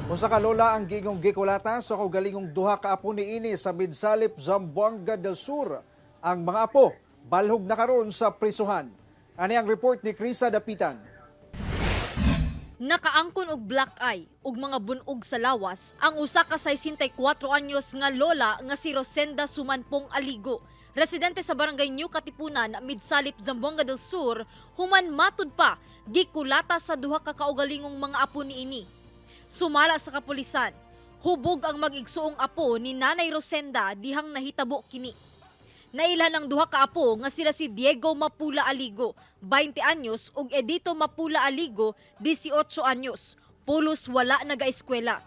Usa ka lola ang giingong gikulata sa kaugalingong duha ka apo niini sa Midsalip, Zamboanga del Sur. Ang mga apo balhog na karon sa prisuhan. Ani ang report ni Krisa Dapitan. Nakaangkon og black eye ug mga bunog sa lawas ang usa ka 64 anyos nga lola nga si Rosenda Sumanpong Aligo, residente sa Barangay New Katipunan, Midsalip, Zamboanga del Sur, human matud pa gikulata sa duha ka kaugalingong mga apo niini. Sumala sa kapulisan, hubog ang mag-igsuong apo ni Nanay Rosenda dihang nahitabo kini. Nailhan ang duha ka apo nga sila si Diego Mapula Aligo, 20 anyos, ug Edito Mapula Aligo, 18 anyos. Pulos wala nagaeskwela.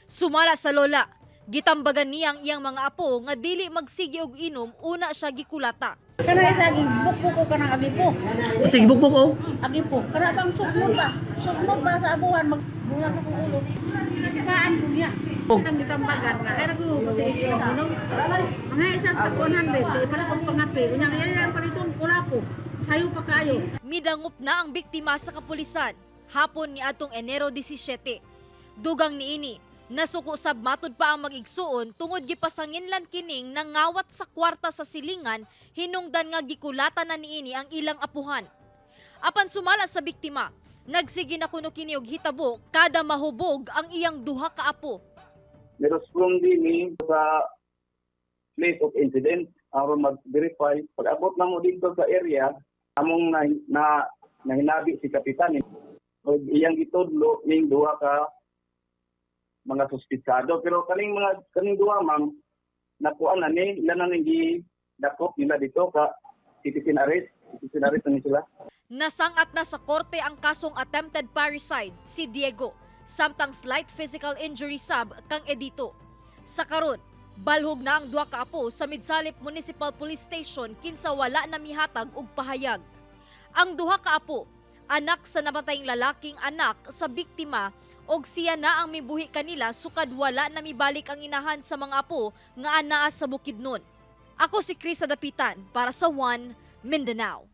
Sumala sa lola, gitambagan niya ang iyang mga apo nga dili magsige og inom una siya gikulata. Kana isa gibukbuk ko kanang agipo. Sige, bukbuk oh. Agipo. Kana bang sugmod ba? Sugmod ba sa abuhan magbuhat sa kong ulo. Paan ko niya. Kanang gitambagan nga ay nagluho sa isla no. Mga isa sa 100 di para kong pangape. Unya kaya yan paliton kulapo. Sayo pa kayo. Midangop na ang biktima sa kapulisan hapon ni atong Enero 17. Dugang niini, nasuko sab matud pa ang mag-igsuon tungod gipasanginlan kining nangawat sa kwarta sa silingan hinungdan nga gikulata na niini ang ilang apuhan. Apan sumala sa biktima, nagsige na kuno kini og hitabo kada mahubog ang iyang duha ka apo. Niresponde ni sa place of incident aron mag-verify. Pag abot na mo dito sa area, among na nahinabi si kapitan og iyang gitudlo ning duha ka mga suspitsado, pero kaning mga kaning duha, ma'am, nakuan na ni ila na ning gidakop nila dito ka citizen arrest na ni sila. Nasangat na sa korte ang kasong attempted parricide si Diego, samtang slight physical injury sab kang Edito. Sa karon, balhog na ang duha ka apo sa Midsalip Municipal Police Station kinsa wala na mihatag og pahayag. Ang duha ka apo, anak sa namatayng lalaking anak sa biktima og siya na ang mibuhi kanila sukad wala na mibalik ang inahan sa mga apo nga anaa sa Bukidnon. Ako si Krisa Dapitan para sa One Mindanao.